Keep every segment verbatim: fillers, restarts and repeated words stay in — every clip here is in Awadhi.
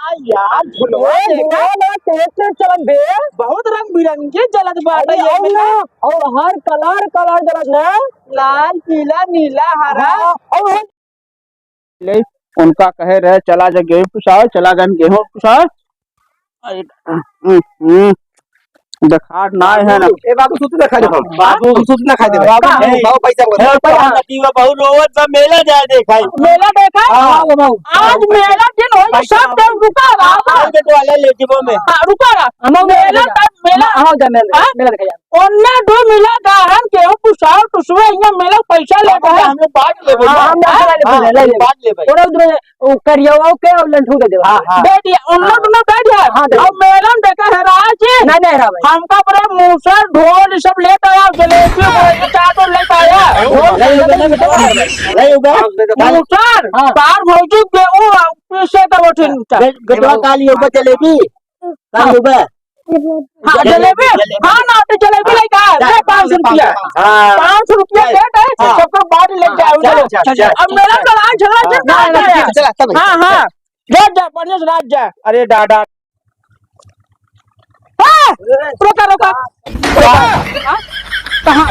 आ यार, झुलवा ए, देखा। झुलवा ना, तेज तेज चलत बे। बहुत रंग बिरंगी जलत बाटे अरे, ये और में ना, ना। और हर कलर, कलर जलत ना। लाल, पीला, नीला, हरा। हाँ, और ले, उनका कहे रहे, "चला जा गेहूं पुसाओ, चला जा गेहूं पुसाओ।" अरे, हम्म, हम्म, देखात ना है ना। ए बाबू, सूत ना खा दे बाबू। बाबू, सूत ना खा दे बाबू। बाबू, नहीं। बाबू, पैसा बोल। ए, बाबू, बाबू, बाबू, रोवत बा, मेला जाए देखाई। मेला देखा? हाँ, बाबू। आज मेला दिन होई, पैसा सब बाबू। जन रुका रहा। हाँ, बेटवा, ले, ले, जीवो में। हाँ, रुका रहा। हम मेला मेला। तक मेला। हाँ, जा, मेला, हाँ? मेला देखा जा। ओन्ने दो मिला गाहन केहू पुसाओ, टुसवे इहाँ मेला पैसा लेत है। हम लोग बांट लेबे हाँ, ना। हम लोग हाँ, ले लेबे, हाँ, ले लेबे। बांट लेबे। ओने उधर उ करियवा के और लंठू के देवा। हाँ, हाँ। बैठ गया, उन लोग हाँ। दोनों बैठ गया। हाँ, देखो। अब मेला में देखा है राज जी। नहीं, नहीं, राज भाई। हमका बड़ा मूसर, ढोल, ये सब लेत आया, जलेबी, वो, ये चाट और लेत आया। ढोल, नहीं, नहीं, नहीं, नहीं, नहीं, नहीं, नहीं, मूसर, हाँ। तार भौजी के वो पीछे का वो ठिन चा। बे-, बेटवा का लिए वो जलेबी। का लेबे? हाँ, जलेबी? जलेबी। हाँ, ना, तो जलेबी हाँ। लेके आ, जा, ले पाँच सौ रुपया। हाँ। पाँच सौ रुपया जा। दे दे, हाँ। सबको बांट ले हाँ, जाओ, जा, चलो। जा, जा। अब मेरा तो लड़ाई झगड़ा हाँ, चल रहा है। चला, चला, चला। हाँ, हाँ। जा, जा, बढ़िया से रात जा। अरे दादा। हाँ, रुका, रुका। हाँ? कहाँ?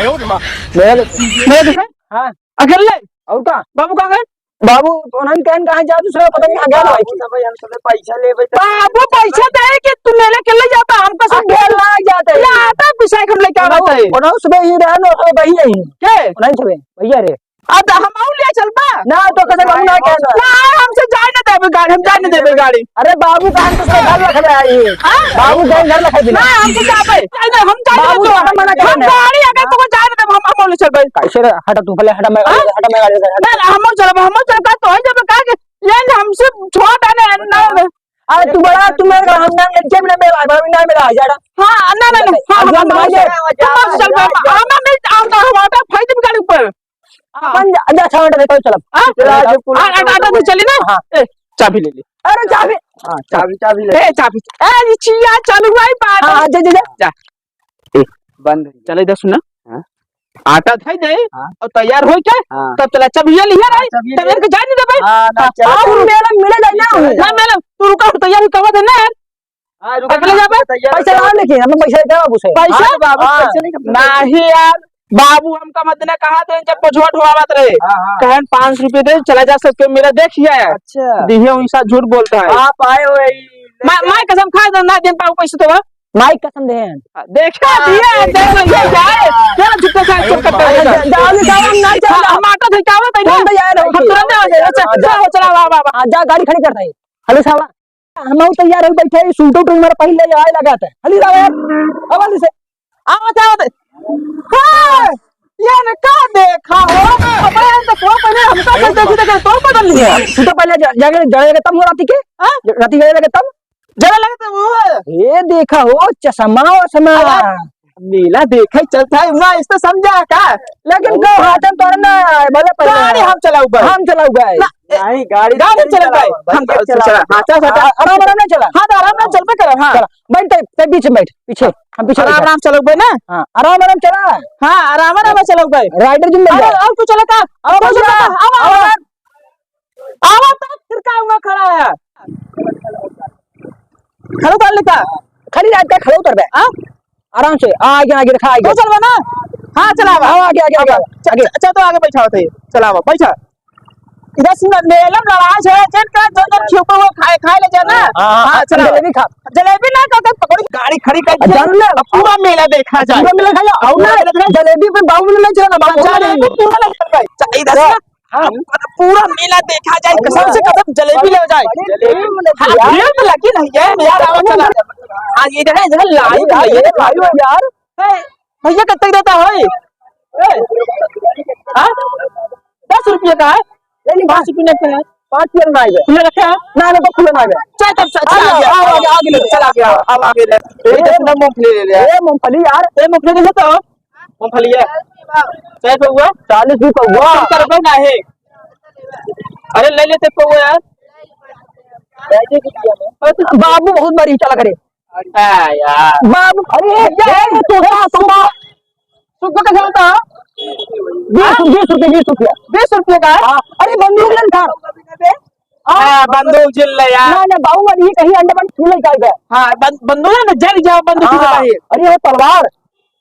मेरे, मेरे दिखे? हाँ। अकेले? और का? बाबू कहाँ गए? बाबू, उन्हन कहन कहाँ जा, दूसरा पता नहीं कहाँ गया भाई। बाबू सब हम सब पैसा लेबे त बाबू पैसा दे के तू मेले के ले जाता, हमको सब अकेला जाते हैं। या आता पिसाई हम लेके आवत है। उन्हों सुबह ही रहन, और वही यही। के? उन्हों सुबह, भैया रे। अब हम आऊ ले चलबा? ना, तो कसम हम ना कहना। ना, हमसे जाए ना देबे गाड़ी, हम जाए ना देबे गाड़ी। अरे बाबू, कहाँ तो सब घर रख रहा है ये। हाँ? बाबू कहीं घर रख दिला। ना, हमसे जाबे। जाए ना, हम जाए ना बाबू, देबे। हम मना हम करना। गाड़ी अगर तुमको जाए ना देबे, हम, हम आऊ ले चलबे। कैसे रे? हटा तू, पहले हटा, मैं हाँ? हटा, मैं गाड़ी से हटा। ना, ना, हम चलबे, हम चलबे, तो ही जब कहा कि ये ना हमसे छोड़ देने, ना, ना। अरे तू बड़ा, तू मेरे को हम ना लेके भी ना मिला, बड़ा भी ना मिला, यार। हाँ, ना, ना, ना, हाँ, अब हम हम ना आगे। तुम मत चल, हम, हम नहीं, हम तो हमारा फायदे भी गाड़ी ऊपर। अपन जा, जा, अच्छा, बेटा, देखो, चलो। हाँ? चलो, आज आ, आ, आ, आ, चली ना? हाँ। ए, चाबी ले ले। अरे, चाबी। हाँ, चाबी, चाबी ले। ए, चाबी। ए, ये चिया, चाबी भाई, बात हाँ, है। हाँ, जा, जा, जा। जा। ए, बंद है। चले, इधर सुना। हाँ। आटा धई दे हाँ। और तैयार होई के हाँ। तब चला, चाबी ये लिया हाँ, रही, चाबी तब ले। इनके जाए नहीं देबे। हाँ, ना, हाँ, चला। और मेला मिले जाए ना। ना, मेला, तू रुका, तैयार होई, कहा दे ना यार। हाँ, रुका अगले ना, जाबे? तैयार पैसा हो जाओ। लाओ लेकिन, हमें पैसा दे बाबू से। पैसा? हाँ, तो बाबू, हाँ। पैसे नहीं कम नहीं यार, बाबू हमका मत देना, कहा तो जब को झोट हुआ बात रहे। हाँ, हाँ। कहन पाँच सौ रुपये दे, चला जा सबके मेला देख लिया है। अच्छा। दिहे उनसा झूठ बोलता है। आप आए हो यही मैं, मैं कसम खा दो ना, दिन पाऊ पैसे तो बा। माई कसम दे हैं। देखा दिया, देख लो, ये क्या है? ये लो, झुट्ठे से चुप करते हैं। जा-, जाओ, जाओ, हम ना चल हाँ, रहा। हम ऑटो से क्या होता है ना? तुरंत जा रहे हो हम कि? तुरंत आ जाए। अच्छा, हाँ, जा। जाओ, चला, वाह, वाह, वाह। हाँ, जा, गाड़ी खड़ी कर दे। हेलो, साला, हम तैयार हो बैठे, सूट उट हमारा पहन ले आए लगा था। हली जाओ यार, हवाले से। आवत, आवत। हाँ, ये ने का देखा हो? अपने तो को पहले हमका हाँ? तो देखी देखे, तो बदल लिया। तू तो पहले जा-, जाके जगह के तब हो राती के? हाँ? राती के जगह के तब? जगह लगे तो वो है। ये देखा हो, चश्मा वश्मा। अरे, मेला देखे चलता है, वहाँ इस तो समझा का? लेकिन ओ, गौ हाथन तोड़ ना, भले पहले गाड़ी हम चलाऊ बे। हम चलाऊ बे। ना, ए, नहीं, गाड़ी गाड़ी चलाऊ चलाऊ बे। बे, हम गाड़ी चलाऊ चलाऊ। बे। हाँ, चल, चल, हाँ, आराम, आराम नहीं चला। हाँ, तो आराम ना चल पे कर, हाँ। चला, बैठ, ते, ते बीच में बैठ, पीछे, हम पीछे आराम, बैठा। आराम चलाऊ बे ना। हाँ, आराम, आराम चला। हाँ, आराम, आराम चलाऊ बे। राइडर जिन बैठ अरे, जा। और कुछ चला का? और और कुछ चला का? और, और, और। आवा तो फिर का हुआ खड़ा है? खड़ा उतार लेता। खड़ी रात का खड़ा उतर बे। हाँ? आराम से, आ, आगे, आगे, रखा, आगे। तो चलवा ना? हाँ, चलावा। हाँ, आगे, आगे, आगे, आगे। च-, च-, चल तो आगे बैठा होते। चलावा, बैठा। इधर से मेला में लड़ाई है, जेन का, जो, जो खियोको वो खाए, खाए ले जाना। हाँ, हाँ, हाँ, हाँ, चलावा। जलेबी खा। जलेबी ना, तो, तो पकौड़ी, गाड़ी खड़ी कर अब दे। जान ले। अब पूरा मेला देखा जाए। पूरा मेला देखा जाए। और पूरा ना, मेला देखा जाए। जलेबी पे बाबू ने नहीं चला, बाबू ने जलेबी नहीं। पूरा मेला चल रहा है। च-, इधर से हाँ। हाँ, पूरा मेला देखा जाए, अरे कसम से यार, कसम जलेबी ले जाए। बड़ी भीड़ में हाँ, यार। भीड़ तो लगी नहीं है, यार, आवा चला। हाँ, ये जो है, इधर लाइन अरे यार, लगी है। ये भाई हो यार। ए, भैया, कितने देता है? ए, हाँ? दस रुपये का है? नहीं, नहीं, पाँच रुपये का है। पाँच रुपये का है। खुला रखा है? ना, ना, तो खुला ना है। चल, चल, चल, चल, आ गया, आ गया, आ गया, आ गया, चल, आ गया, अब आ गया। ए, ए, मूंगफली ले ले यार। ए, मूंगफली यार। ए, मूंगफली दे दो। मूंगफलिया। कै पे हुआ? चालीस रुपये हुआ। कम कर दो ना है। अरे ले लेते को यार। बाबू बहुत बड़ी चला करे। हाँ यार। बाबू, अरे, ये है तोता, तोता। सुग्गा कैसे होता है? बीस, बीस रुपये, बीस रुपये। बीस रुपये का है? हाँ। अरे बंदूक ले था। हाँ, बंदूक झील ले यार। ना, ना, बाहुबली कहीं अंडमान झील ले जाएगा। हाँ, बं-, बंदूक है ना, जल जाओ, बंदूक हाँ, झील ले। अरे, वो तलवार।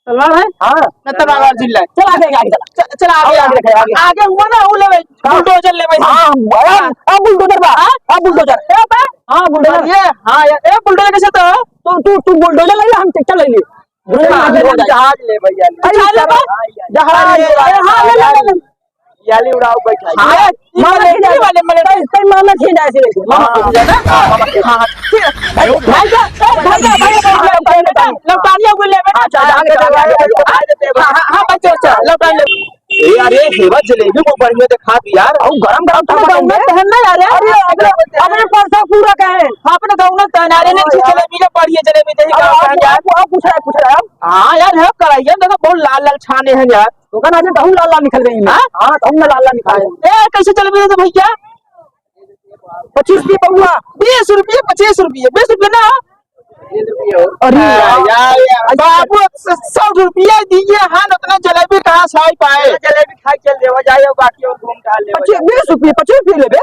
तलवार है? हाँ। ना, तलवार झील ले। चल, आगे, आगे, आगे। चल, चल, आगे, आगे, आगे। आगे, आगे हुआ ना, वो लेवे, हाँ। बुलडोजर लेवे। हाँ, हाँ, हाँ, बुलडोजर बा। हाँ? हाँ, बुलडोजर। ए, बा? हाँ, बुलडोजर। अरे, हाँ, यार, ए, बुलडोजर कैसे तो? तू, तू, तू बुलडोजर ले ले, हम ट्रैक्टर ले ले। बुलडोजर हाँ, ले ले। जहाज ले भैया, ले। अरे, जहाज ले सर, बा? जहाज अरे, ले। अरे, हाँ, ले, ले, ले, ले। याली उड़ाओ, बैठा। हाँ, ये मामा खींच जाए। वाले, मले। तै, तै मामा खींच जाए से लेके। मामा हाँ। खींच जाए ना? हाँ, हाँ, हाँ। ठीक है। भाई, भाई, भाई, भाई, भाई, भाई, भाई, लौटानिया को ले, बेटा। अच्छा, जान दे, जान दे, जान दे। हाँ, हाँ, हाँ, बच्चों, अच्छा, लौटानिया। ए, अरे, हेवा जलेबी को बढ़िया दिखा दी यार। और गरम गरम अपने थोड़ा गाँव में देंगे। पहनना यार, यार। अरे, अपने, अपने परसा पूरा का है। हाँ, अपने गाँव में पहना रहे, नहीं, जलेबी ना बढ़िया, जलेबी दे, हाँ, गाँव में आप, यार। आप, आप पूछ रहा है, पूछ रहा है आप। हाँ यार, है कराइए, देखो, बहुत लाल लाल छाने हैं यार। ओकर आगे कहूँ लाल लाल निकल गई है। हाँ? हाँ, कहूँ ना लाल लाल निकल गई। ए, कैसे जलेबी देते भैया? पच्चीस रुपये पौवा। बीस रुपये, पच्चीस रुपये, बीस रुपये ना। अरे हाँ, यार। यार, यार, बाबू, स-, सौ रुपया दिए हैं, उतना जलेबी कहाँ से आई पाए? जलेबी खाई चल देवा जाए, बाकी और घूम टहल लेवा पच्चीस, जाए। बीस रुपये, पच्चीस रुपये लेबे?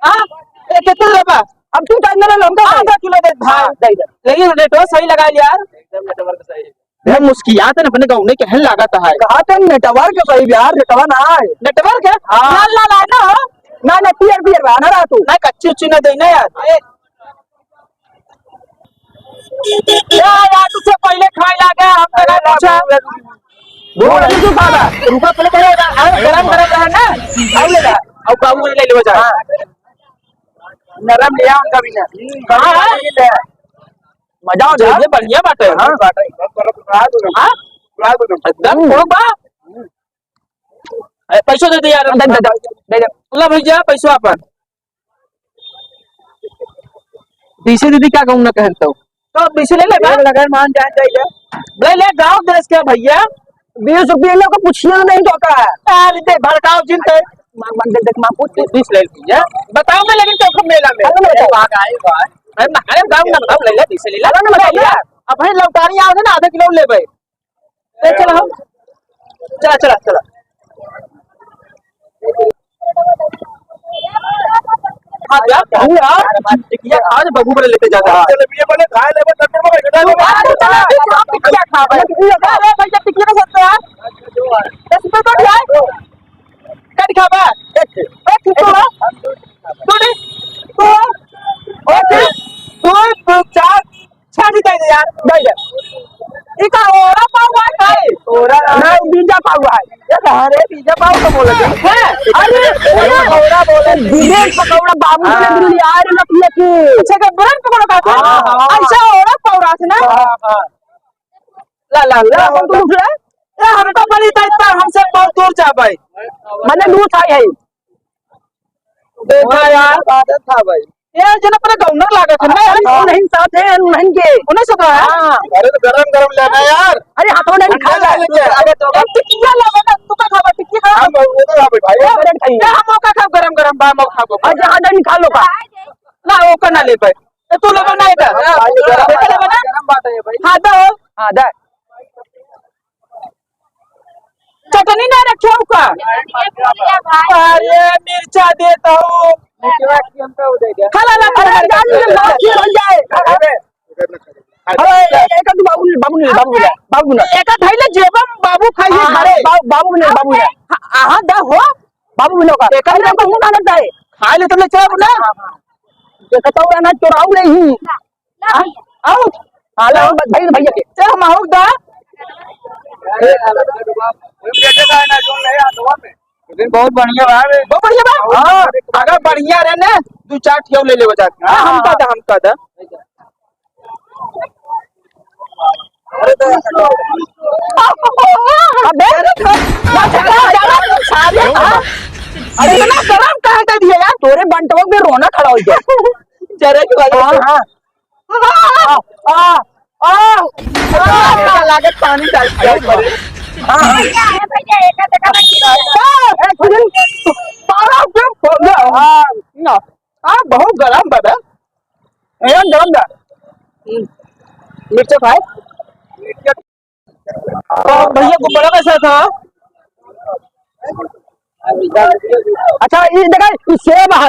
हाँ, ए, कितना लेबा? अब तू टाइम ना ले, हमका आधा किलो दे, भाई। हाँ, दे दे। लेकिन रेटवा सही लगा लिया यार। एकदम network सही। ए, मुस्कियात है ना, अपने गाँव में कहन लागत है। कहा तो network सही बा यार, network ना है। Network है? हाँ। लाल लाल है ना? ना, ना, पियर पियर बा, ना रहा तू। ना, कच्ची उच्ची ना दे ना यार। ए, यार, यार, तुझसे पहले खाए लागे, हम तो ना पूछा। बोल, अभी तू खा ला। रुको, पहले पहले बता। अरे, गरम गरम रहा ना। खाओ ले जा। अब बाबू ले ले जा। हाँ। नरम लिया उनका भी ना। हाँ, हाँ। मजा हो जाए। ये बढ़िया बात है। हाँ। हाँ? एकदम हम्म। ठोक बा। ए, पैसो दे दे यार। दे, दे, दे, दे, दे। बोला भैया, पैसो आपन। बीसे दीदी का कहूँ ना कहन तो। तो बीसे ले ले बा। अगर मान जान जाइए। ले ले, गाँव देश के भैया। बीस रुपये लोग को पूछिए नहीं तो का। अरे दे, भड़काओ जिन ते। मांग, मांग, देख, देख, मांग, पूछ, पूछ। बीस ले लिया। बताओ ना, लेकिन चौक मेला में। अरे, अरे, भाग आए, भाग। अरे, अरे, गाँव ना बताओ, ले ले, बीस ले ले। अरे, ना बताओ, ले ले। यार। अब भाई लौटानी आओगे ना, आधा किलो ले भाई। ए, चला हो। चला, चला, चला। हाँ, यार, तू यार, टिकिया खा, जो बबू बड़े लेके जाता है। जलेबिया बने, खा ले, बस, तब तक मैं खा ले। अरे, चला, अभी खा, टिकिया खा, भाई। अरे, भैया, टिकिया का सस्ता है। दस रुपये का भी है। कट खाबा? एक, एक तो है। दो नहीं। दो, एक, दो, दो, चार, छह नहीं दे दे यार, दे दे। ई का ओरा पाव है भाई? ओरा ना, पिज्जा पाव है। ये कहाँ रे? पिज्जा पाव तो बोले थे। हैं? अरे, ओरा, ओरा बोले थे। विदेश पकौड़ा बाबू बोले हाँ। बिल्कुल यार, लकी, लकी। अच्छा, का ब्रेड पकौड़ा खाते हैं? हाँ, हाँ। अच्छा, ओरा पाव रहा था ना? हाँ, हाँ। ला, ला, ला, ला, ला, तू दूसरा? ए, हमको बड़ी दायित्व, हमसे बहुत दूर जा भाई। मने दूर था यही। देखा यार। आदत था भाई। ये जन अपने गौनर लागत है ना यार। अरे, उन्हीं साथ है, उन्हीं के। उन्हीं से तो है। हाँ। अरे, तो गरम गरम लेना यार। अरे, हाथों में ठंडा निकाल ले। ले, ले। अरे, तो ए, टिकिया लावे ना, तू का खाबा, टिकिया खाबा? हम वो तो खाबे भाई। ए, अरे, खाइए। ए, हम ओका खाब, गरम गरम, बा, हम ओका खाबो। अरे, हाथ निकाल लो का? ना, ओका ना ले पाए। ए, तू लेबा ना एका? हाँ, ये गरम एका लेबा ना? गरम बात है भाई। हाँ, दो। हाँ, दे। चटनी ना रखे हो का? अरे, मिर्चा देता हूँ। खा ला, ला, खा ला, अरे, खा ला। जान ले, मार के बन जाए। अरे, अरे, एक, एक, बाबू ने, बाबू ने, बाबू ने, बाबू ने। एक धइले जेबम बाबू खाइए हाँ, घरे। बाबू, बाबू ने, बाबू ने। हाँ, हाँ, दा हो। बाबू ने का? एक अरे, तो मुंह ना लगता है। खा ले, तुमने क्या बोला? देखता हूँ ना, चोराऊ नहीं। हाँ? आओ। हाँ, लाओ, भाई, भैया के। चल, हम आओ दा। लेकिन बहुत बढ़िया बा रे। बहुत बढ़िया बा? हाँ, अगर बढ़िया रहे ना, दो चार ठियो ले ले बजा के। हाँ, हमका दा, हमका दा। अबे, अरे, इतना गरम काहे दे दिया यार? तोरे बंटवा में रोना खड़ा हो गया। जरा की बात हाँ, हाँ। आ, आ, आ, आ, लागत पानी डाल दिया ऊपर। हाँ। भैया, ए भैया, एक आध का ए, खुजल, पारा क्यों खोल रहा? हाँ, ना। आ, बहुत गरम बा बे। एकदम गरम बा। हम्म। मिर्चा खाए? तो भैया, गुब्बारा कैसा था? अच्छा, ये देखा, ये सेब है।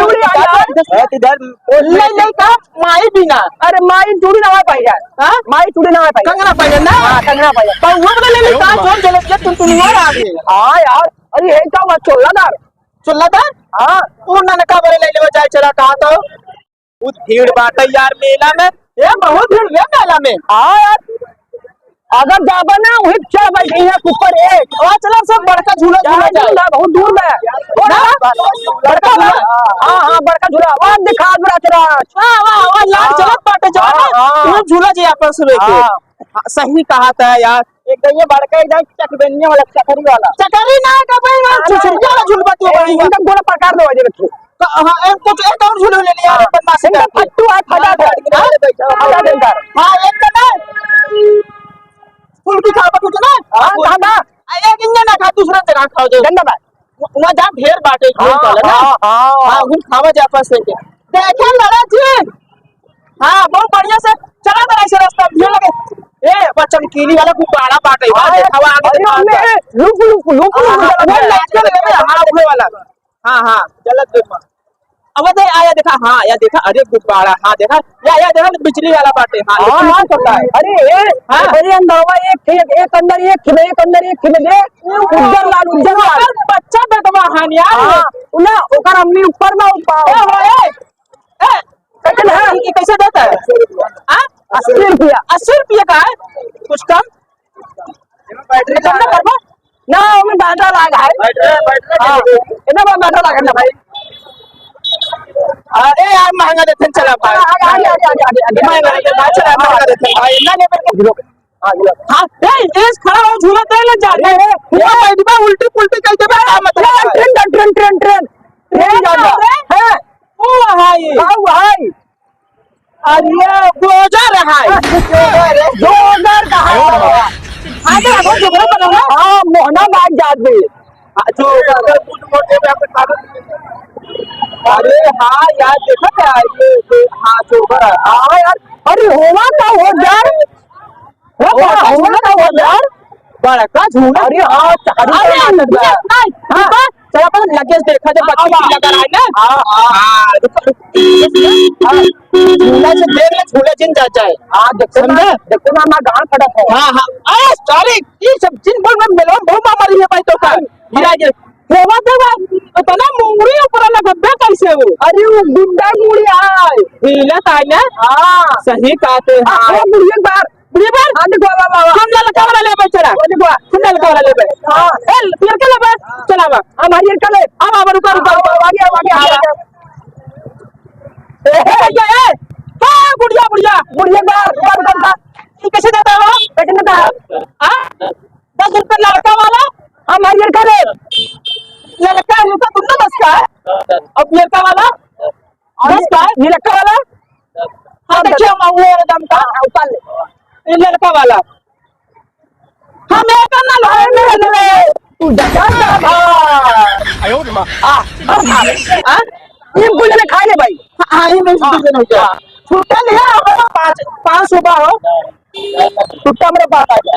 चूड़ी आ यार। ए, इधर ले, ले का? माई बिना। अरे माई चूड़ी ना पाई यार। हाँ? माई चूड़ी ना पाई। कंगना पाई ना? हाँ, कंगना पाई। तो वो वाला ले ले, का जोर जलत के टुनटुनी और आ गई। हाँ यार, अरे ये का बात, चोल्लादार। चोल्लादार? हाँ। तू ना का बरे ले लेवा जाए, चला कहा तो। बहुत भीड़ बाटे यार मेला में। ए, बहुत भीड़ बा मेला में। हाँ यार, अगर जाबा ना, वही चल भाई, यहाँ ऊपर एक। और चला सब बड़का झूला झूला जाए। झूला बहुत दूर बा। ना? बड़का झूला। हाँ, हाँ, बड़का झूला। वाह, दिखा दो रात रात। वाह, वाह, वाह, लाल हाँ, चलत बाटे जो है ना, हाँ, हाँ। वो झूला जी आपस में के। हाँ। हाँ, सही कहा था यार। एक तो ये बड़का एकदम चकबेनिया वाला, चकरी वाला। चकरी ना का भाई, वो हाँ, चुचुरिया वाला झूलबा तू ए, भाई। इनका गोला पकड़ दो, ये रखो। हाँ, एक कुछ एक और झूले ले लिया, हाँ। बदमाशी इनका करके। फट्टू है, फटा दे। हाँ, बैठा, हाँ, फटा दे इनका। हाँ, एक तो ना, फुल्की खावा कुछ ना। हाँ, हाँ, खावा। हाँ। आ, एक इंजन ना खा, दूसरा जगह खाओ जो। गंदा बात। वो, वो जा ढेर बाटे, ढेर हाँ, वाला ना। हाँ, हाँ। हाँ, वो खावा जा पास से। देखे लड़ा जी। हाँ, बहुत बढ़िया से चला दे ऐसे रास्ता में, ढेर लगे। ए, वो चमकीली वाला गुब्बारा बाटे, हाँ, देखा, वो आगे अरे, देखा। हमने लुक, लुक, लुक, हाँ, लुक, हाँ, लुक, हाँ, लुक, हाँ, हाँ, हाँ, हाँ, हाँ, हाँ, हाँ, हाँ, गलत देखा। अब दे, आया देखा, हाँ, या देखा, अरे गुब्बारा, हाँ, देखा, या, या देखा, बिजली वाला बाटे, हाँ, हाँ, लेकिन हाँ, नहीं पता है। अरे, ए, हाँ। अरे, अंदरवा एक थे, एक अंदर एक थे, एक अंदर एक थे, दे, उज्जर लाल, उज्जर लाल। ओकर बच्चा बेटवा हन यार। हाँ, उ ना, ओकर अम्मी ऊपर बा, ऊपर। ए, हो, ए, ए, कैसे है? ये कैसे देता है? हाँ? अस्सी रुपया। अस्सी रुपया का है? कुछ कम? बैटरी कम ना करबो? ना, ओमे बैटरी लाग है। बैटरी, बैटरी हाँ, इतना बड़ा बैटरी लाग है ना भाई। अरे यार, महंगा देते हैं, चला भाई। आगे, आगे, आगे, आगे, आगे, आगे। महंगा देते हैं भाई, चला, महंगा देते हैं भाई। ना, नहीं, नहीं, नहीं। हाँ, हाँ, ए, ए, खड़ा हो, झूला तय ले जा। अरे, अरे, ये बैठबा, उल्टी पुल्टी कह देबा, का मतलब है? ट्रेन, ट्रेन, ट्रेन, ट्रेन, ट्रेन। ट्रेन जा रहा है। हैं? ओ भाई। हाँ, भाई। अरे, गोजर है। गोजर कहाँ है? हाँ, तो आपको जोगरा बना ना। हाँ, मोहना बाग जात भी। हाँ, जोगरा। अरे, हाँ, यार, देखा क्या है? ये, ये, हाँ, जोगरा। हाँ, यार। अरे, होवा का हो यार? ओ, हाँ, झूला ना हो यार। बड़का झूला। अरे, हाँ, अरे, अरे, अरे, हाँ। चल, अपन लगेज देखा, जब हाँ, बच्ची हाँ। लगा रहा है ना। हाँ, हाँ। हाँ, रुको, रुको। हाँ, झूला से देख ले, झूला जिन जा जाए। हाँ, देखो ना, समझे? देखो ना, ना, गाँव खड़ा है। हाँ, हाँ। अरे, sorry, ये सब जिन बोल, मैं मिलवा, बहुत मामा रही है भाई, तो का? गिरा के। देवा, देवा, इतना मुंगरी ऊपर लगबे कैसे हो? अरे, वो गुंडा मुड़ी आए। हिलत आए ना? हाँ। सही कहते हैं। हाँ, हाँ। वो मुड़ी एक बार। बुढ़िया बार? हाँ, देखो, वाह, वाह, वाह। हम ललका वाला लेबे, चला। वो देखो। हम ललका वाला लेबे। हाँ। ए, पियरका लेबे? चला बा। हम हरियरका ले। अब, अब, रुका, रुका, रुका। आगे, आगे, आगे, आगे। ए, ए, ए, ए। हाँ, बुढ़िया, बुढ़िया। बुढ़िया बा, रुका, रुका, रुका। ये कैसे देता है वो? कैसे देता है? हाँ? दस रुपये ललका वाला। हम हरियरका ले। ललका, ललका तुम ना बस का है? अब पियरका वाला? और बस का है? नीलक्का वाला? हाँ, देखिए, हम वो वाला दाम का। हाँ, उतार ले। ये ललका वाला। हम एक ना लोहे में ले ले। तू डचा ना भाई। आयो रे माँ। आ, आ, आ, आ, ये बुझ ले, खा ले भाई। हाँ, ये नहीं बुझ ले, नहीं क्या? छुट्टा लिया, हमारा पाँच, पाँच सौ का हो। छुट्टा मेरे पास आ गया।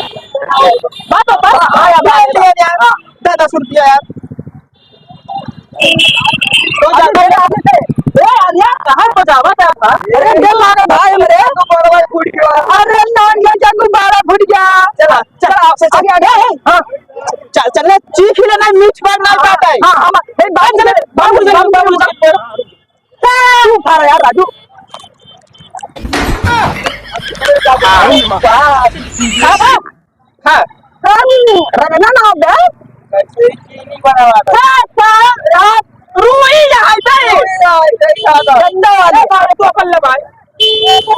बात, बात, हाँ, हाँ, हाँ, हाँ, हाँ। दे दस रुपया यार। तो अरे, जाता है। ए, अरे, कहाँ बजावा था? अरे, दिल लागा भाई हमरे। तो बड़वा फूट गया। अरे, नान के चाकू बारह फूट गया। चला, चला, आपसे चल। आगे, आगे, आगे। हाँ। चल, चल, ले, चीख ही लेना, मीठ बात ना हाँ, पाता है। हाँ, हाँ, ए, बाबू, चल, बाबू, बाबू, बाबू, बाबू, बाबू। तू उठा रहा यार, राजू। हाँ। हाँ। हाँ। रंगना ना हो गया। चीनी बनावा था। हाँ, हाँ, हाँ। रुई यहाँ पे। रुई यहाँ पे, यहाँ पे। गंदा वाला। अरे, बाबा, तू अपन ले भाई।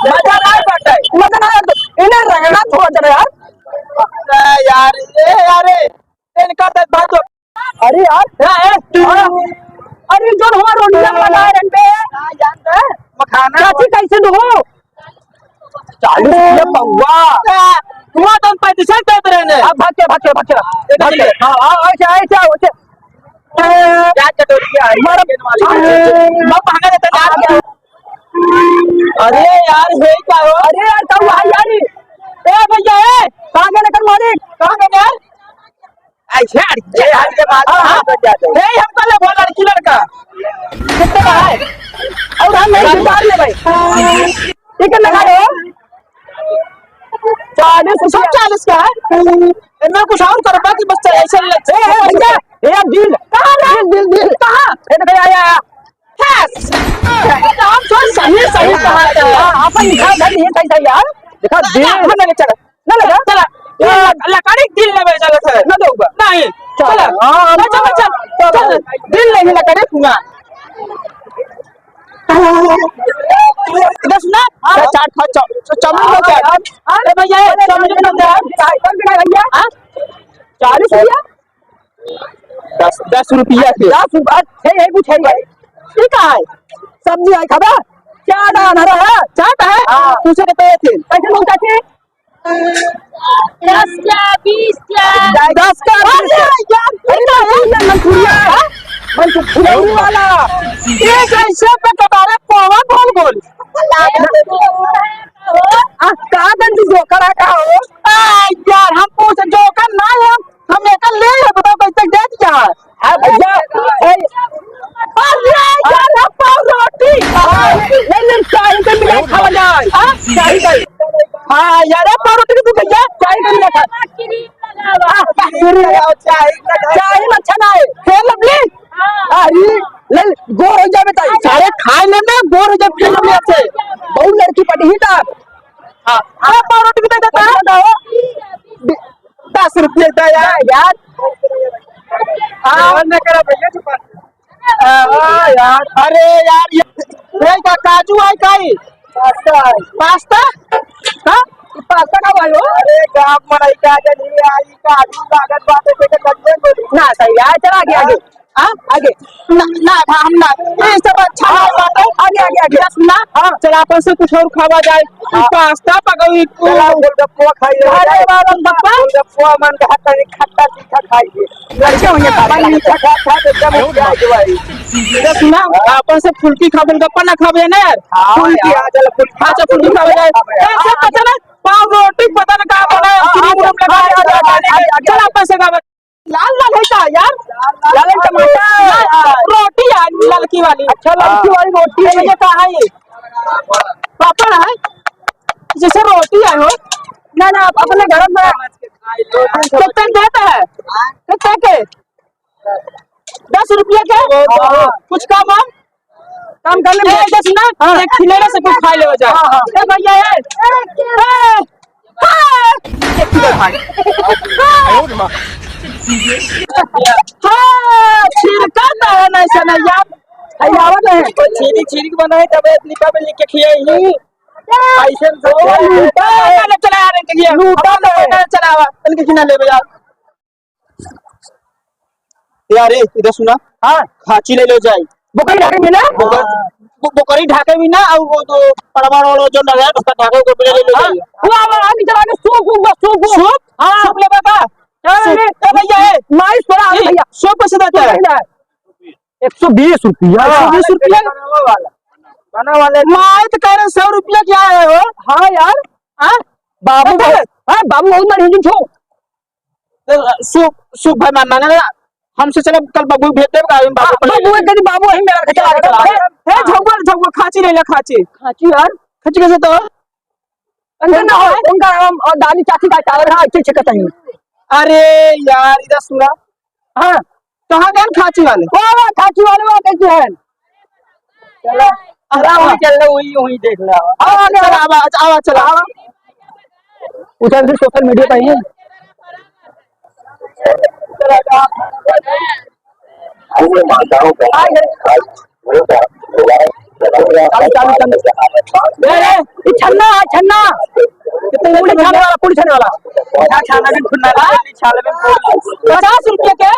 मजा ना आता है। मजा ना आता। इन्हें रंगना थोड़ा जरा यार। अरे यार, ये यार, इनका तो बात तो अरे यार। ए, ए, हाँ। अरे, जो हुआ रोटियां बना रहे बे। हाँ, जानता है? मखाना। चाची, कैसे दो? चालीस रुपया पौवा। हुआ तो हम पैंतीस देते रहने। अब भाग के, भाग के, भाग के। देखो, भाग के। देखो। हाँ, हाँ, ऐसे, ऐसे, ऐसे। क्या चटोरी क्या है? मारो। ये वाली। बहुत महंगा देता है यार। अरे यार, ये क्या हो? अरे यार, क्या हुआ यार? ए भैया, ए, कहाँ गए लेकर मालिक? कहाँ गए यार? ऐसे यार, ये यार, ये बात हाँ, कहाँ हाँ। कर जाते हो? ए, हमको ले बोल लड़की लड़का। कितने का है? और हम नहीं उतार ले भाई। ठीक है, लगा दो। चालीस, सब चालीस का है। इनमें कुछ और करो, बाकी बस ऐसे ही लगते हैं। ए, ए, भैया, ए, दिल। कहाँ रे? दिल, दिल, दिल। कहाँ? ए, देखो, आया, आया। Yes! ये तो हम सोच सही, सही कहा था। हाँ, अपन लिखा था, ये सही, सही यार। देखा, दिल। ना, ना, चला। ना, ना, चला। ये लकड़ी दिल लेवे चलत है। ना दो बा। नहीं। चला। चला। हाँ, ना, चला, चला। चला। दिल नहीं, लकड़ी पूरा। इधर सुना? हाँ। चार, चार, चार, चार, चार, चार। अरे भैया, ये चार, चार, चार। हाँ? चालीस रुपया? दस, दस रुपया के। दस रुपया, हे, हे, कुछ है भाई। ठीक है। सब्जी है, खाबा? चाट है, हमारा है। चाट है? हाँ। पूछे के तो ये थे। कैसे लोग चाची? दस का, बीस का। दस का, बीस का। अरे यार, ये क्या है? ये मंचूरिया है। मंचूरिया वाला। ये कैसे पे कबारे पोहा गोल गोल। आ, का गंदी जोकर है का हो? आ, यार, हम पूछे जोकर ना है, हम हम एकर ले है, बताओ कैसे दे दिया है? आ भैया, ए, अरे यार, हम पाव रोटी। ले, ले, चाय के मिला खा जाए। हाँ? चाय का। हाँ, यार, पाव रोटी के तू भैया, चाय के मिला खा। आ, चाय, चाय में अच्छा ना है। हे लवली। अरे, ले, गोर हो जावे ताई। सारे खाए ले में गोर हो जावे, फिर लवली से। बहुत लड़की पटी ही था। हाँ, हाँ, पाव रोटी भी दे देता है। दस रुपये का यार। यार। हाँ, बंद करो भैया, चुप। हाँ, यार। अरे यार, ये, ये का काजू है काई? पास्ता है। पास्ता? हाँ? ये पास्ता का हुआ हो? अरे, गाँव में नहीं का जनी आई, काजू लागत बात है, देखे लग गए। ना, सही है, चल आगे, आगे। हाँ? आगे। ना, ना, हम ना। ये सब अच्छा है, बात है। आगे, आगे, आगे। सुना? हाँ। चल, आपन से कुछ और खावा जाए। हाँ। पास्ता पकौड़ी। चला, गोलगप्पा खाई ले। अरे, बाबा, गोलगप्पा? गोलगप्पा मन का खट्टा, खट्टा तीखा खाई के। लड़के होंगे, पापा मीठा खा, खा के एकदम हो गया है भाई। ये सुना, आपन से फुल्की खा, गोलगप्पा ना खावे ना यार। हाँ, फुल्की। यार, चल, फुल्की। हाँ, चल, फुल्की खावे जाए। ऐसे पता ना, पाव रोटी पता ना का बना है, हाँ, क्रीम हाँ, उरीम लगा हाँ, के हाँ, हाँ, हाँ, हाँ। चल, आपन से खावे। लाल लाल है का यार? लाल लाल टमाटर। रोटी है ललकी वाली। अच्छा, ललकी वाली रोटी है। ये का है ये? पापड़ है? जैसे रोटी है हो। ना, ना, आप अपने घर में कितने देता है? कितने के? दस रुपया के? कुछ कम है? काम कर ले। ए, दस ना, हाँ। एक खिलेला से कुछ खा ले जा। हाँ, हाँ। ए भैया, ए। ए, हाँ। हाँ, छिलका तो है ना, ऐसा नहीं यार। है, आवत है। कोई छीनी, छीनी के बनाए, तब इतनी पापड़ लिख के खियाई ही। ऐसे ओ, लूटा है। चला, चला यार, इनके लिए। लूटा है। चलावा, इनके खिना ले भैया। यार, ए, इधर सुना। हाँ। खांची ले लो जाए। बोकरी ढाके में ना? बोकर-, बो-, बोकरी ढाके में ना, और वो तो परवार वाला जो नया ढाका ढाके, वो ले लो हाँ। जाए। वो आवा, आगे चला के सूप, सूप, सूप, सूप। सूप? हाँ। सूप लेबा का? चल, सूप। ले। ए भैया, ए। माई सोरा, ए, भैया। सूप कैसे देता है? भैया। एक सौ बीस रुपया। एक सौ बीस रुपया? बना वाले। माई तो कह रहे सौ रुपया क्या है हो? हाँ यार। हाँ? बाबू अच्छा। बहुत, हाँ, बाबू बहुत मारी हिंदी छो। तो, अ, सु-, सुख भाई मान, माने ना, हमसे चलो कल बाबू भेज देब, गाड़ी में बाबू हाँ, पर ले बाबू लेंगे। कभी बाबू वहीं मेरा के चला के चला। हे, हे, झौआ, झौआ, खांची ले ले, खांची। खांची यार? खांची कैसे तो? अंदर ना हो, उनका हम, और दादी चाची का टावर है, अच्छे अच्छे कतई। अरे यार, इधर सुना। हाँ। कहाँ गए खांची वाले? वाह, वाह, खांची वाले, वाह, कैसे हैं? चलो, चला, वही चल रहा, वही, वही देख रहा। आवा, आवा, चला, आवा, आवा, चला। आवा। उधर से social media पे ही है। चालू, चालू, चालू। ए, ए, ई छन्ना, छन्ना। कितने पूरी छाने वाला, पूरी छाने वाला। हाँ, छाना भी खुन्ना, हाँ? छाना भी खुन्ना। पचास रुपये के?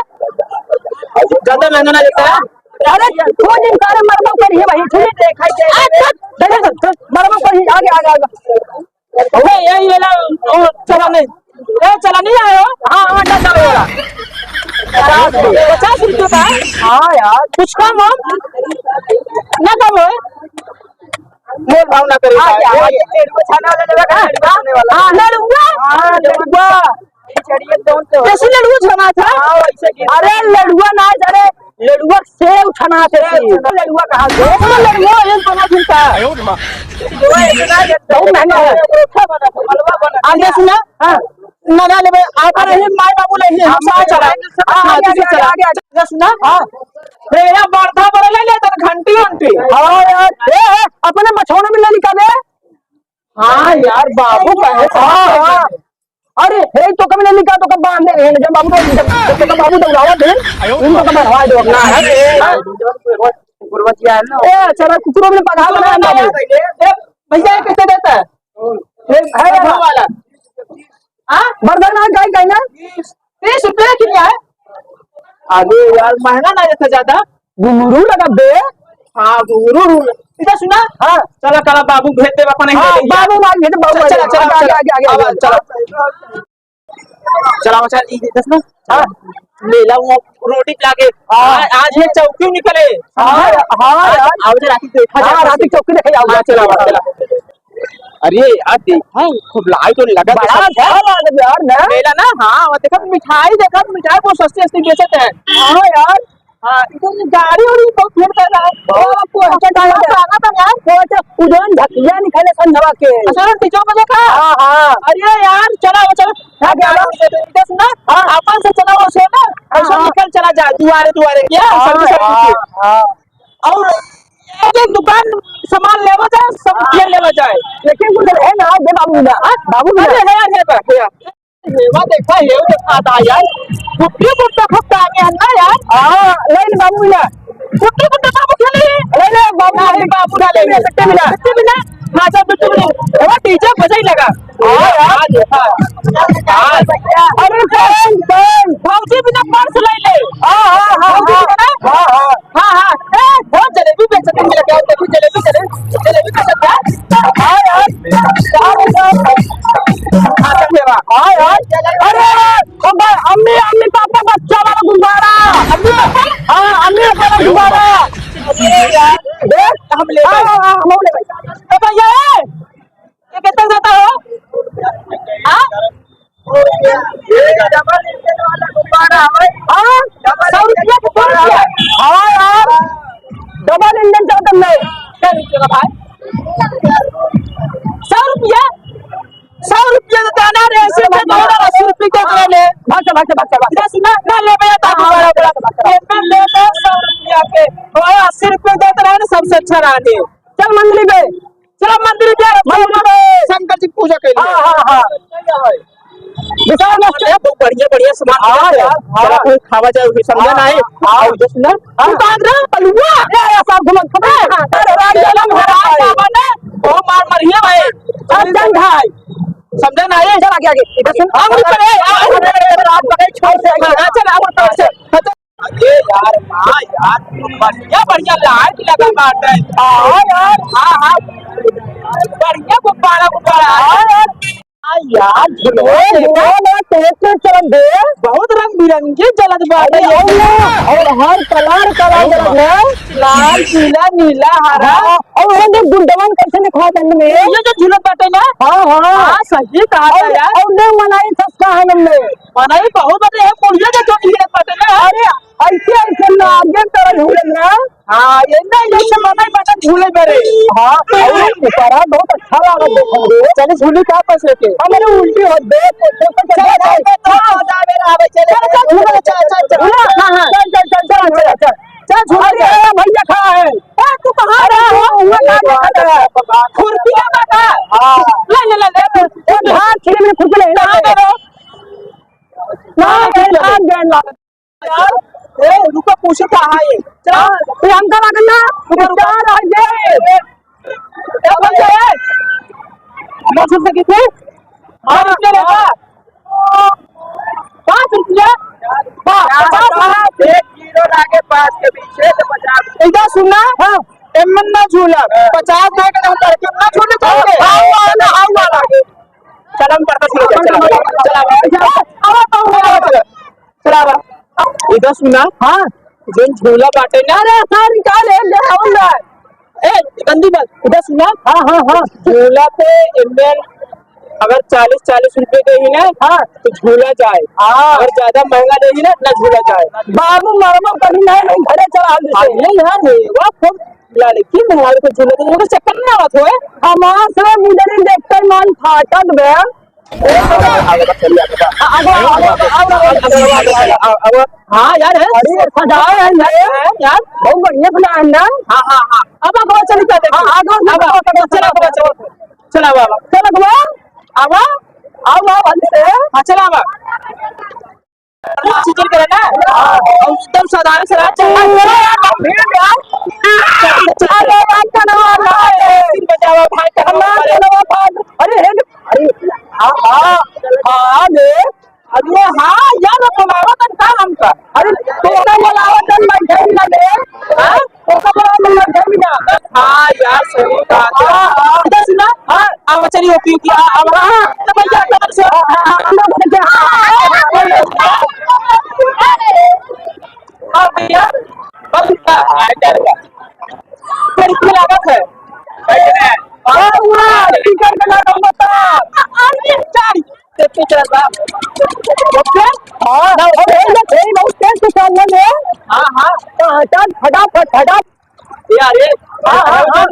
ज्यादा महंगा ना लेता है? अरे, दो दिन सारे मरबो करिए भाई, ठीक है? अच्छा, चल, चल, चल, मरबो करिए, आगे, आगे, आगे। ए, ए, ये ला, ओ, चला नहीं। ए, चला नहीं आयो? हाँ, हाँ, डंडा वाला। पचास रुपये का है? हाँ यार। कुछ कम हो? ना कम हो? मोल भाव ना करे हाँ, भाई। हाँ, हाँ, लड़ुआ छाना वाला, लड़ुआ खाने वाला। हाँ, लड़ुआ। हाँ, लड़ुआ। कैसे लड़ुआ छना था? हाँ, वैसे कि अरे, लड़ुआ ना, अरे, लड़ुआ सेव छना थे। सेव छना। लड़ुआ कहा गया? वो लड़ुआ ये बना फिरता है। बहुत महंगा है। आगे सुना? हाँ। ना, ना लेबे, आप रहे, माई बाबू नहीं है, हम साथ चला। हाँ, हाँ, आगे, आगे, चला। आगे, आगे। सुना? हाँ। रे, या बर्धा बड़ा ले ले, तन घंटी उंटी। हाँ यार, ए, ए, अपने मछौना में ले निकाले। हाँ यार, बाबू कहे। हाँ, हाँ। अरे, हे तो कभी नहीं निकाल, तो कब बांधे रहे, जब बाबू, जब, जब तो कब बाबू दौड़ावा थे, उनको कब हवा दो अपना है। गुरुवतिया है ना। ए, चला, कुकुरों में पधा बना है बाबू। ए, भैया, ये कैसे देता है? ये है ना? वाला। हाँ? बर्गर ना खाई, खाई ना? तीस रुपये किलो है। अरे यार, महंगा ना देता ज्यादा। घुंघरू लगा बे। हाँ, घुंघरू। इधर सुना? हाँ। चला, चला, बाबू भेज दे, अपन हाँ, बाबू मार भेज, बाबू चला, चला, आगे, चला, आगे, आगे, आगे, आगे। चला। चला, चला, ई देख ना। हाँ। मेला वो रोटी पे लागे। हाँ। आज, आज ये चौकी निकले। हाँ, हाँ, आज यार। आओ जरा, राती देखा जाए हाँ, कैसे। राती चौकी देखे जाओ। हाँ, चला, चला। अरे यार, देखा है, खूब लाइट और लगा बड़ा तो सब अच्छा है। लागत यार, ना? मेला ना, हाँ, और देखा मिठाई, देखा मिठाई बहुत सस्ती सस्ती बेचत है। हाँ यार। हाँ, इधर गाड़ी उड़ी बहुत भीड़ कर रहा है। बहुत। और आपको अच्छा टाइम है। आना था यार। वो अच्छा, उधर झकिया निकले संझवा के। अच्छा, टीचर बजे का? हाँ, हाँ। अरे यार, चला, वो चला। हाँ, क्या बात? इधर सुना? हाँ। अपन से चला, वो से ना, हाँ, ऐसा हाँ। निकल चला जा, दुआरे, दुआरे, क्या? हाँ, सर्विस, सर्विस हाँ, की। हाँ। और एक, एक दुकान सामान लेवा जाए, सब हाँ। ये लेवा जाए। लेकिन कुछ है ना, दे बाबू ना। हाँ? बाबू ना। अरे, है, है, है, है। हेवा देखा, हेव देखा था यार। गुट्टी गुट्टा खूब टांगे है ना यार। हाँ, ले ले बाबू मिला। गुट्टी गुट्टा बाबू खेले। ले ले बाबू, नहीं, बाबू ना ले ले। गुट्टी मिला। गुट्टी मिला। हाँ, चल, गुट्टी मिला। हेवा, डीजे बजाई लगा। हाँ, यार। हाँ, देखा। हाँ। अरे, बहन, बहन। भौजी बिना पर्स ले ले। हाँ, हाँ, हाँ, भौजी हाँ। बिना ना? हाँ, हाँ। हाँ, हाँ। ए, बहुत जलेबी बेचत है, मिला क्या? देखो, जलेबी, जलेबी, जलेबी बेचत है। हाँ, यार। हाँ, यार। हाँ, यार। अरे, अरे, अम्मी, अम्मी, पापा, बच्चा वाला गुब्बारा। अम्मी, पापा? हाँ, अम्मी, पापा वाला गुब्बारा। अरे, यार। देख, हम ले हाँ, गए। हाँ, हाँ, हम ले गए। ए, भैया, ए। ये कितना देता हो? हाँ? ये डबल इंजन वाला गुब्बारा है। हाँ? डबल सौ रुपया के दो रुपया। हाँ यार, डबल इंजन चलता नहीं। क्या रुपया भाई? सौ रुपया? सौ रुपया तो देना रे, ऐसे में तो अस्सी रुपया के दे ले। भाग जा, भाग जा, भाग जा, भाग जा। इधर सुना, ना ले भैया, तो हाँ, गुब्बारा, हाँ, गुब्बारा। भाग जा, भाग जा। ये पे ले ले सौ रुपया के। और अस्सी रुपया देते रहे ना, सबसे अच्छा रहा दे। चल मंदिर पे। चलो मंदिर पे, मंदिर पे। शंकर जी की पूजा के लिए। हाँ, हाँ, हाँ। विशाल मस्त है, बहुत बढ़िया, बढ़िया सामान हाँ, मिलता है। यार, हाँ। चला कोई खावा जाए, उसे समझा हाँ, ना है। हाँ। और जैसे ना, हाँ। दुकान रे, पलुआ। ए, ए, सब घूमत, घूमत। हाँ, हाँ। अरे, राम जन्म है, राम बाबा ने, वो मार मारिए भाई। हाँ, चल भाई। समझा ना है। चल आगे, आगे। इधर सुन। हम ऊपर है, आ, आ, आ, आ, आ, रात पकड़ छोड़ दे। हाँ, चल, आ, ऊपर से। हाँ, चल। अरे यार, हाँ यार, बढ़िया बढ़िया लाइट लगा बाटे। हाँ यार, हाँ, हाँ, बढ़िया गुब्बारा गुब्बारा है। हाँ यार। हाँ यार, झुलवा अरे देखा। झुलवा ना, तेज तेज चलत बे। बहुत रंग बिरंगी जलत बाटे अरे ये। और ना, और हर कलर कलर और जलत है। लाल, पीला, नीला, हरा। हाँ, और वो देख गुड्डवन कैसे दिखा दे में। ये जो झूलत बाटे ना। हाँ, हाँ। हाँ, सही कहा था और, यार। और देख मनई सस्ता है में। मनई बहुत बाटे, ये पुड़िया के चोटी गिरत बाटे ना। अरे, ऐसे, ऐसे ना, आगे तरह झूले ना। हाँ, ये ना, ये सब मनई बाटे झूले मेरे। हाँ, और ऊपर है, बहुत अच्छा लागत देखो रे। चले झूली का पैसे के? हमारे उल्टी हो, देख, देख, देख, चल, देख, चल, देख। चल, चल, चल, चल, चल, चल, चल। हाँ, हाँ। चल, चल, चल, चल, चल, चल। चल, झूले अरे, चल। अरे, भैया खड़ा है। ए, तू कहाँ रहा हो? हुआ ना देखा था। खुरपी का बात है। हाँ। ले, ले, ले, ले। ए, भाग, खिले में खुरपी नहीं कहाँ लगे। करो? ना, ना, ये ना, ना, ना। यार, ए, रुको, पूछो कहाँ है? चल। हाँ, ये हमका लागल ना, रुको, रुको। चार आ गए। ए, भैया, ए। दस रुपए कितने? हाँ, रुपया लेता। पाँच रुपया? हाँ, पचास रुपया। एक जीरो लागे पाँच के पीछे, तो पचास। इधर सुना? हाँ। एमन ना झूला, पचास दे के हम लड़के ना झूले चल के। आओ, आओ, ना, आओ, आओ। चल, हम पढ़ता सुनो, चल, चल, चल, चल। चल, चल, चल। इधर सुना? हाँ। जोन झूला बाटे ना रे, सारी का ले, ले, आओ ना। ए, गंदी बात, इधर सुना? हाँ, हाँ, हाँ। झूला पे एमन अगर चालीस, चालीस रुपये देही ना, हाँ। तो झूला जाए। हाँ। अगर ज्यादा महंगा देही ना, ना झूला जाए। बाबू, मरमर कभी नहीं, नहीं, घरे चला हम अरे यार, रे, वाह, खूब लड़की मेहरारू को झूला देही, ओकर चक्कर में आवत होए। हमार से मुंडरी देखते मन फाटत बे। ए, आगे, आगे, आगे, आगे, आगे, आगे, आगे, आगे, आगे, आगे, आगे। हाँ यार, है। अरे, सजाए है यार। है यार। बहुत बढ़िया सजाए है ना। हाँ, हाँ, हाँ। अब आगे चली क्या देखो? हाँ, आगे, आगे, आगे, आगे, चलो, आगे, चलो। चला बाबा। चला बाबा। आवा। आवा, आवा, अंदर। हाँ, चला बाबा। सीजन करे ना? हाँ। और एकदम साधारण से रात चल रहा है। भीड़ यार। चल, चल, चल। अरे, रात का नवा, नवा है। तीन बजे आवा, भाई, का नवा है। अरे, हे, अरे, हाँ, हाँ, हाँ, बे। अरे हाँ यार, अब बुलावा तन का हमका? अरे तोका बुलावा तन बैठे भी ना बे। हाँ? तोका बुलावा तन बैठे भी ना। हाँ यार, सही बात है। हाँ, हाँ। अच्छा सुना? हाँ। अब चलिए, ओके, ओके, हाँ, अब हाँ, तो भाई, जाता है, सर। हाँ, हाँ, हाँ, हाँ, हाँ। हाँ, भैया, बस इतना, हाँ, चल गया। पर इसमें लागत है। हाँ, हाँ, टिकट का नाम बता। अरे, चार। देखिए, चला बा। ओके? हाँ, ना, ओके, ना, तेरी बहुत तेज से चल रहे हैं। हाँ, हाँ। हाँ, चल, फटाफट, फटाफट। यार, ये, हाँ, हाँ, हाँ।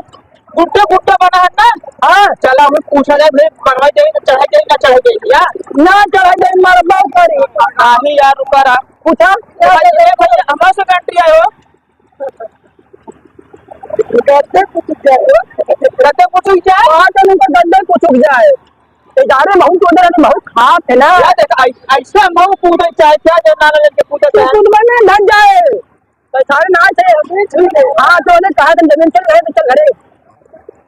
गुड्डा, गुड्डा बना है ना? हाँ। चला, हम पूछा जाए, भाई, बनवाई जाए, तो चढ़ाई जाए, ना चढ़ाई जाए, या? ना चढ़ाई जाए, मारा बाप करी। नहीं यार, रुका रहा। पूछा? क्या भाई, ये भाई, हमारे से कंट्री आयो। गद्दे कुचुक जाए। गद्दे कुचुक जाए? हाँ, तो उनका गद्दे कुचुक जाए। ये जा रहे बहुत उधर है, बहुत खास है ना। यार, देख, ऐ-, ऐसे हम बहुत कूदे चाहे, क्या जो नाला लेके कूदे तू चाहे। कूदबे में लग जाए। तो सारे ना चाहे, हम भी छू ले। हाँ, तो उन्हें कहा, "तुम जमीन चल रहे, तो चल घरे।"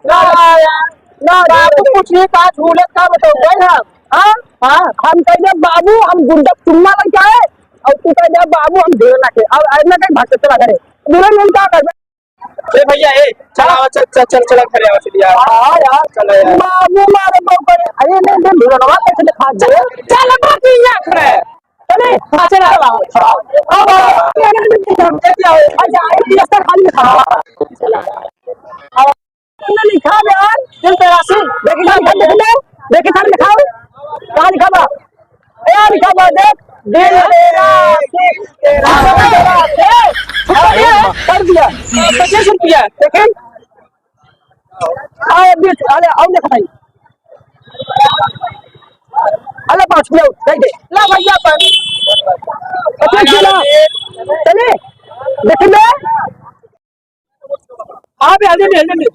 ना, यार। ना, ना, बाबू, कुछ नहीं कहा, झूलत का बताओ, गए हम। हाँ? हाँ। हम कह दे, "बाबू, हम गुंडा चुम्मा लग जाए।" और तू कह दे, "बाबू, हम ढेर ना के।" अब ऐसा कहीं भाग के चला घरे। बुरा नहीं, क्या कर ए भैया, ए, चल आवा, चल, चल, चल, चल, घरे आवा, चल यार। हाँ यार। चलो यार। बाबू मारे बाबू करे। अरे नहीं, नहीं, ढिलनवा कैसे दिखा दे? चल, बाकी यहाँ खड़ा है। चले। हाँ, चल, चल, आओ। आओ, आओ। अच्छा, ये रास्ता खाली था। तुमने लिखा यार, दिल पे राशि। देखिए, लिखा, देख ले। देखिए, सर, लिखा हो। कहाँ लिखा बा? ए, लिखा बा, देख। दिल पे राशि। कर दिया। पच्चीस रुपया। देखिए। आओ, अभी, अरे, आओ, देखा भाई। अरे, पाँच किलो, दे दे। ला भैया, पर। पच्चीस किलो। चले, देख ले। हाँ बे, हल्दी ले, हल्दी ले।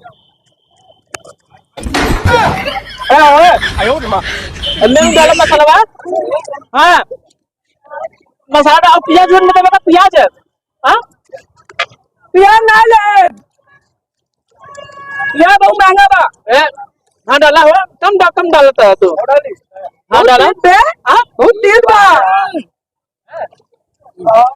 अरे, ओए। अंदर में डाला मसाला बा? हाँ। मसाला और प्याज उन में देवे का प्याज है? हाँ? प्याज ना ले। प्याज बहुत महंगा बा। ए, हाँ, डाला हो। कम डाल, कम डालता है तू। हाँ, बहुत डाला। तेज बे। हाँ? बहुत तेज बा।